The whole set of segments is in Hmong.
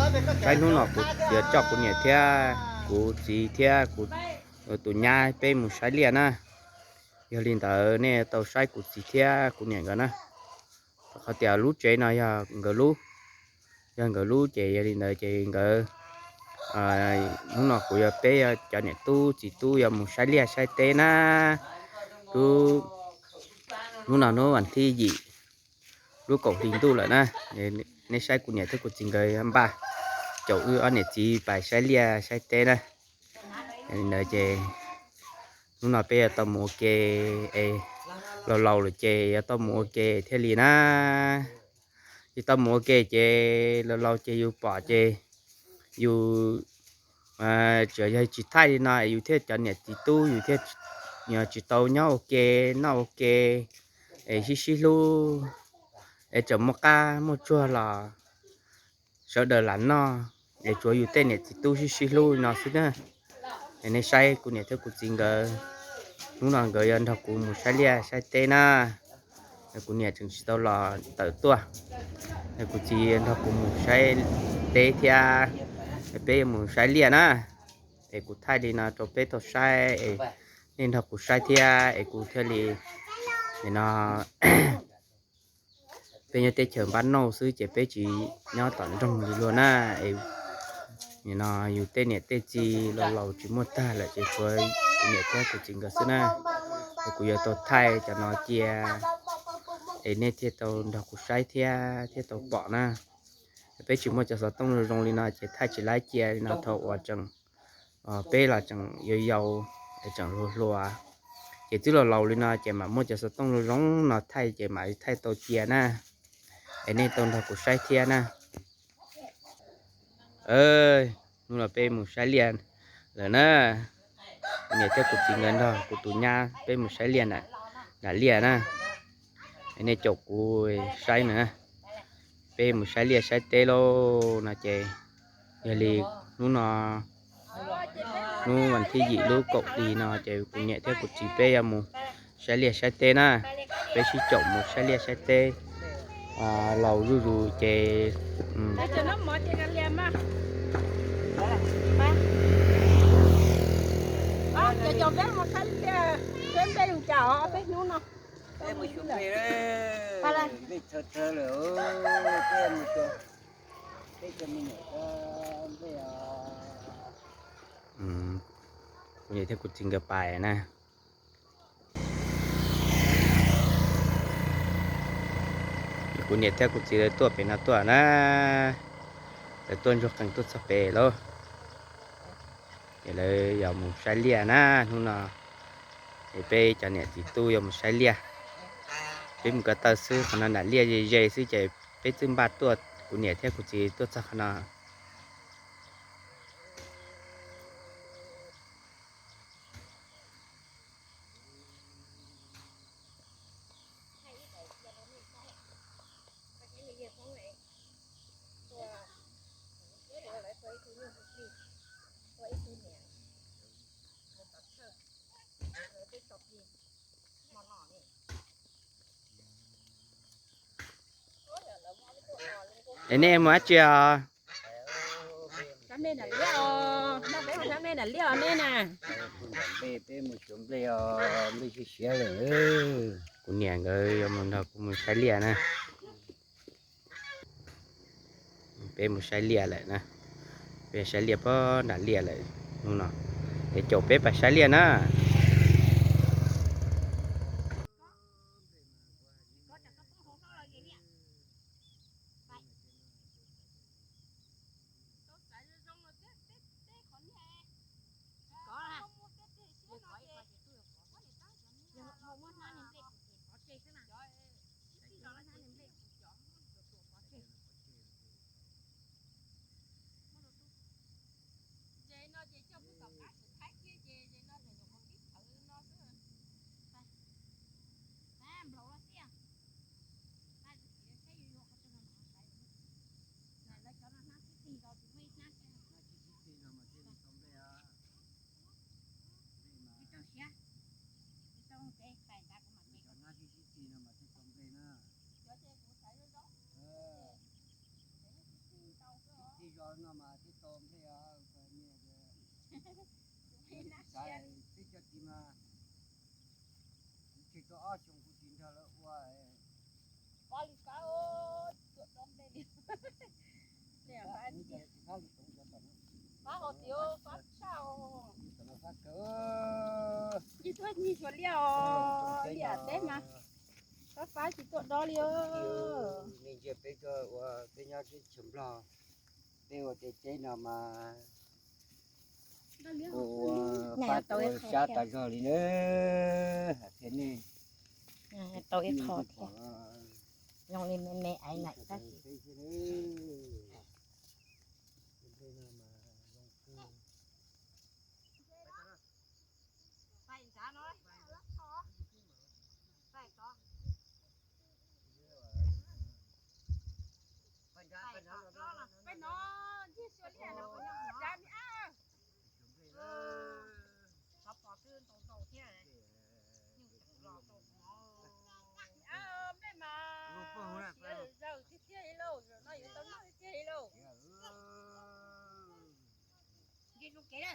Saib hnub no kuv yuav coj kuv niam thiab kuv txiv thiab kuv tus nyab peb mus saib liaj na. Yog li ntawd nej tau saib kuv txiv thiab kuv niam nkawd na. Qhov tias lub tsev no yog nkawd lub, yog nkawd lub ces yog li ntawd ces nkawd, hnub no kuv yuav peb cov niam tub txiv tub yuav mus saib liaj saib teb na. Lub, hnub no hnub vas thib yim, lub kaum hli ntuj lawm na. Nej saib kuv niam thiab kuv txiv nkawd npaj caum wb ob niam txiv pais saib liaj saib teb na. Ntawd ces hnub no peb yuav tau mus ua ke es, laus laus lawm ces yuav tau mus ua ke thiaj li na. Yus tau mus ua ke ces laus laus ces yus pom ces yus tsuas yog tsis thaij li no yus thiaj cov niam txiv tub yus thiaj tsis tau nyob ua ke, noj ua ke es sib sib hlub es tseem muaj qab muaj tsuag los sawv daws lam noj, es tsuav yus tej niam txiv tub sib sib hlub li no xwb na. Es nej saib kuv niam thiab kuv txiv nkawd, hnub no nkawd yuav nrog kuv mus saib liaj saib teb na. Kuv niam tseem tsis tau los tawm tuaj, kuv txiv nrog kuv mus saib teb thiab, peb yuav mus saib liaj na. Es kuv thaij li no rau peb tau saib, nej nrog kuv saib thiab es kuv thiaj li, no peb nyob teb chaws npab nauj xwb ces peb tsis nyob tom nroog li luag na. No yus tej niam tej txiv laus laus tsis muaj tag lawm ces tshuav kuv niam thiab kuv txiv nkawd xwb na. Es kuv yuav tau thaij cov no cia es nej thiaj tau nrog kuv saib thiab thiaj tau pom na. Peb tsis muaj cov xov tooj zoo zoo li no ces thaij tsis laib cia li no thaum uas tseem, peb los tseem yau yau, es tseem hluas hluas, ces twb laus laus li no ces mam muaj cov xov tooj zoo zoo no thaij ces mam thaij tau cia na. Es nej tau nrog kuv saib thiab na. Hnub no peb mus saib liaj lawm na. Kuv niam thiab kuv txiv nkawd nrog kuv tus nyab peb mus saib liaj, nram liaj na. Nej caum kuv saib na. Peb mus saib liaj saib teb lauj no ces, yog li hnub no, hnub vas thib yim lub kaum hli no ces kuv niam thiab kuv txiv peb yuav mus saib liaj saib teb na. Peb sib caum mus saib liaj saib teb laus zuj zus ces kuv niam thiab kuv txiv nkawd pais na. Kuv niam thiab kuv txiv lawv tuaj pem no tuaj na, lawv tuaj ntsuag qees tuaj txog pem lauj. Ces lawv yuav mus saib liaj na hnub no. Es peb cov niam txiv tub yuav mus saib liaj. Peb mus ko taw xwb, qhov no nram liaj ze ze xwb ces peb twb npaj tuaj, kuv niam thiab kuv txiv tuaj txog qhov no. Es nej mus dab tsi os? Kuv niam nkawd yuav mus nrog kuv mus saib liaj na. Peb mus saib liaj lawm na. Peb saib liaj puag nram liaj lawm hnub no. Es caum peb pais saib liaj na. No mas tib tau nplej os, kuv niam tias, xav peb cov txiv mas, kuv tseg tau ob xyoos kuv tsis nrog lawv ua. Fab li fab, tuaj dob nplej li. Fab hais tias fab tshaj. Ib tuaj nyiag xyuas liaj os, liaj teb mas fab fab tsis tuaj dob li os. Nej ntsia peb tuaj ua peb nyob teb chaws Nplog, peb ua tej teb no mas ua fab ua xyab tas zog li na. Hais tias nej tau ib qho thiab, zoo li me me aiv naim tab sis. Peb no ntsej xua liaj no, tsav mi ab. Xov pos twb ntau ntau thiab, yeej tseem los tau no. Nplej mas siav zawg tiag tiag li lauj, zaum no yuav tau noj tiag tiag li lauj. Ntsej zoo kev na.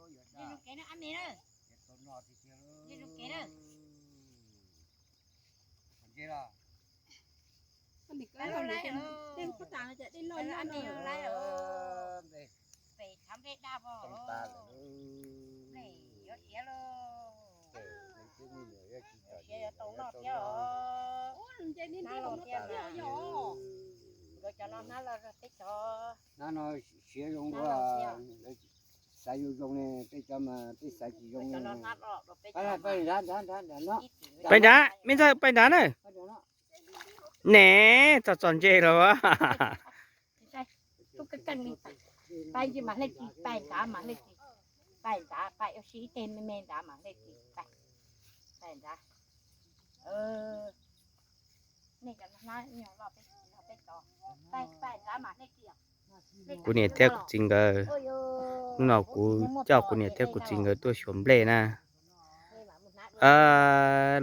Ntsej zoo kev na ab me na. Ntsej zoo kev na. Pem thav nplej daj vog, nplej yuav siav lauj. Siav yuav tau noj thiab os. Hnab lauj thiab na. Nkawd cov no hnab lauj, peb cov hnab no siav zoo dua. Xav zoo zoo ne, peb cov mas peb xav tsis zoo ne. Pais nrad, pais nrad, me ntxawg pais nrad na. Ne, txog txog ntses los. Pais nrad mas hle tsis, pais nrad mas hle tsis. Pais nrad, pais ua si ib teg me me nrad mas hle tsis, pais, pais nrad. Nej cov hnab nyuag loj peb, peb cov, pais, pais nrad mas hle tsis. Kuv niam thiab kuv txiv nkawd, hnub no kuv coj kuv niam thiab kuv txiv nkawd tuaj xyuas nplej na.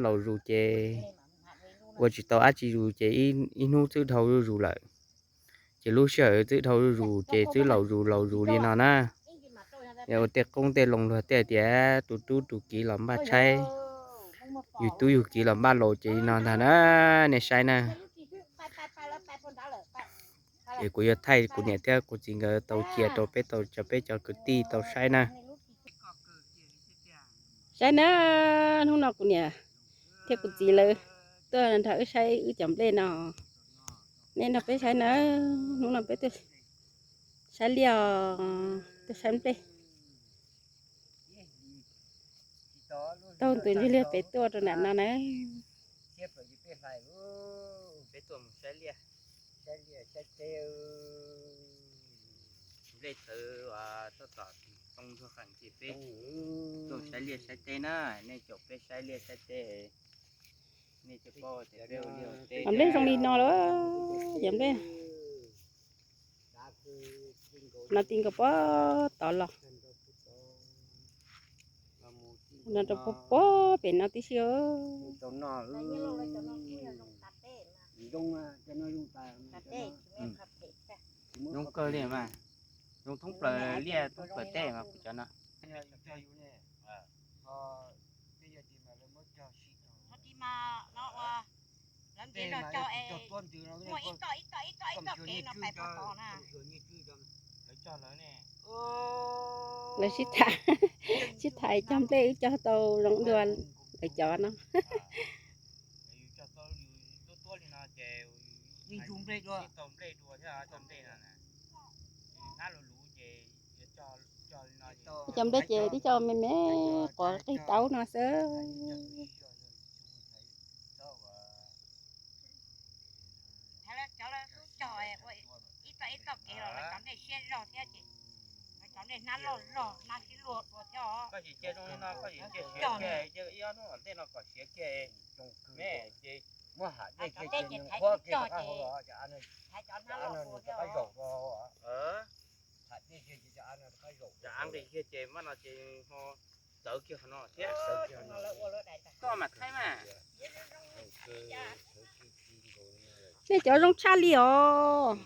Laus zus ces ua tsis tau dab tsi zus ces ib hnub twb dhau zuj zus lawm. Ces lub sij hawm twb dhau zuj zus ces twb laus zus laus zus li no na. Yog ua tej qoob tej loo luag tej tias tus tub tus kiv los npaj tshaib, yus tub yus kiv los npaj laus ces li no ntag na. Nej saib na. Es kuv yuav thaij kuv niam thiab kuv txiv nkawd tau cia rau peb tau, peb cov kwv tij tau saib na. Saib na, hnub no kuv niam thiab kuv txiv lawv tuaj nrog wb saib wb cov nplej no. Nej nrog peb saib na, hnub no peb tuaj saib liaj, tuaj saib nplej. Taug tus ntsis liaj pem tuaj rau nram no na. Peb tuaj mus saib liaj, saib liaj saib teb. Nplej txawv, toj tom too ntsuag qees ces peb tuaj saib liaj saib teb na. Nej caum peb saib liaj saib teb, nej thiaj paub tias peb ua liaj ua teb. Cov nplej zoo li no lawm, cov nplej no ti nkaus puag tod los, no rau puag puag pem no tib si. Zoo kawg li mas, zoo thoob plaws liaj thoob plaws teb mas kuv cov no. Lawv sib tham, sib tham cog nplej wb cog tau zoo dua lawv cov no. Cov nplej ces tib co me me quav qig taub no xwb. Cov av nqis kiag ces maj no ces ho txawv kiag qhov no thiab. Koj mam thaij mas. Nej cov zoo tshaj li os.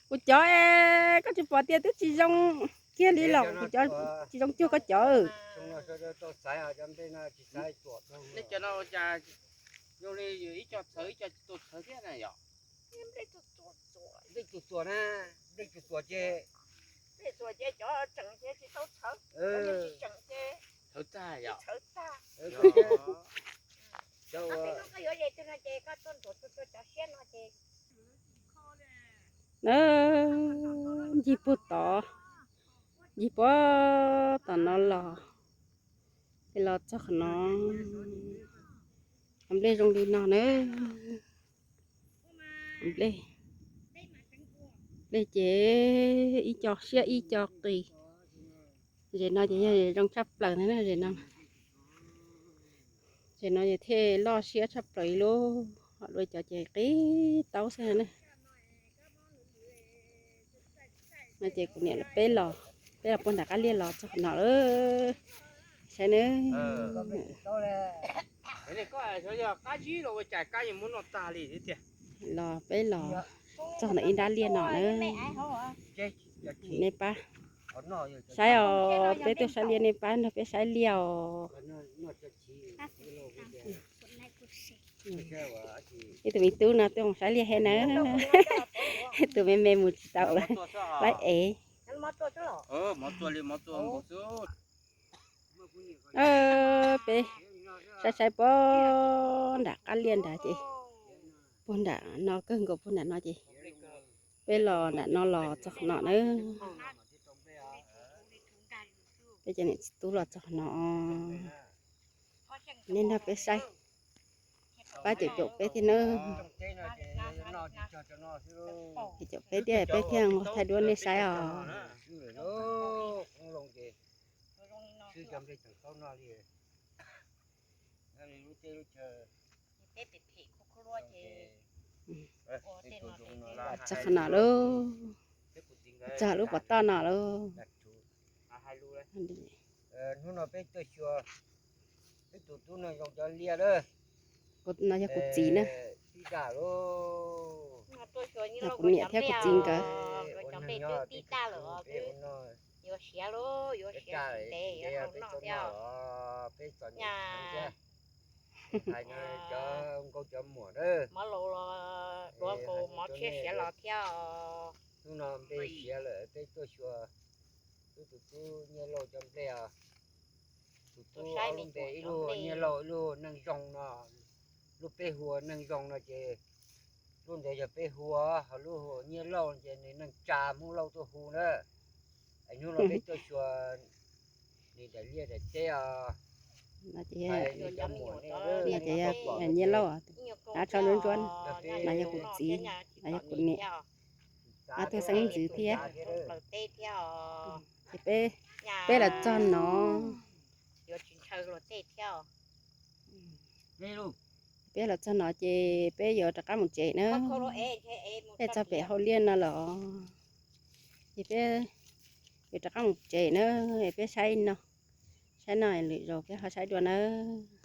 Kuv cov es koj tsis pom tias twb tsis zoo kiag li los kuv cov tsis zoo cuag koj cov. Nplej txuas txuas na, nplej txuas txuas ces, nplej txuas ces cov tseem ces tsis tau txhawv, txhawv tag yom. Cov uas yuav es twg no ces koj tuaj ntuas tuaj tuaj cov siab no ces. Na, ncig puag tod, ncig puag tom no los, es los txog qhov no, nplej zoo li no na. Nplej, nplej ces ib co siab ib co qis. Zem no ces yog zoo tshaj plaws na, zem no. Zem no ces thiaj loj siab tshaj plaws li lub, ho dua cov ces qib taub xwb na. No ces kuv niam peb los, peb los puag nram qab liaj los txog qhov no lawm. Saib na. Los peb los txog ntawm ib nrab liaj no na. Nej pab saib os, peb tuaj saib liaj nej pab nrog peb saib liaj os. Ib tug me tub no tuaj mus saib liaj he na. Ib tug me me mus tsis tau lawm, pab ev. Peb saib saib puag nram qab liaj nrad ces, puag nram no kawg nkaus puag nram no ces, peb los nram no los txog qhov no na. Peb cov niam txiv tub los txog qhov no, nej nrog peb saib, pab caum caum peb thiab na. Caum peb thiab peb thiaj nqa thaij dua nej saib os. Txog qhov no lauj, txog lub pov toj no lauj. Hnub no peb tuaj xyuas, peb tus tub no zoo cov liaj lawm. No yog kuv txiv na, tib daj lauj. Kuv niam thiab kuv txiv nkawd. Yuav siav lauj, yuav siav tsis ntev, yuav hau noj thiab. Peb txom nyem thiab. Hais no cov nkauj cov muam na, mov laus los duav nkaus mov tshiab siav los thiab os. Hnub no nplej siav lawm peb tuaj xyuas wb tus tub Nyiaj Lauj cov nplej os. Tus tub ob lub npe, ib lub Nyiaj Lauj, ib lub Neej Zoo no. Lub peb hu ua Neej Zoo no ces lub ntawd yog peb hu, ho lub hu ua Nyiaj Lauj ces nws neeg tsa Hmoob Lauj tuaj hu na. Es hnub no peb tuaj xyuas nws daim liaj daim teb os. Nyiaj Lauj, av tsho ntsuab ntsuab, no yog kuv txiv, no yog kuv niam, ob tug xeeb ntxwv thiab. Ces peb, peb los txog no, peb los txog no ces peb yuav rov qab mus tsev na. Peb txog pem hauv liaj no los, ces peb yuav rov qab mus tsev na. Peb saib no, saib no lwm zaus peb ho saib dua nawb.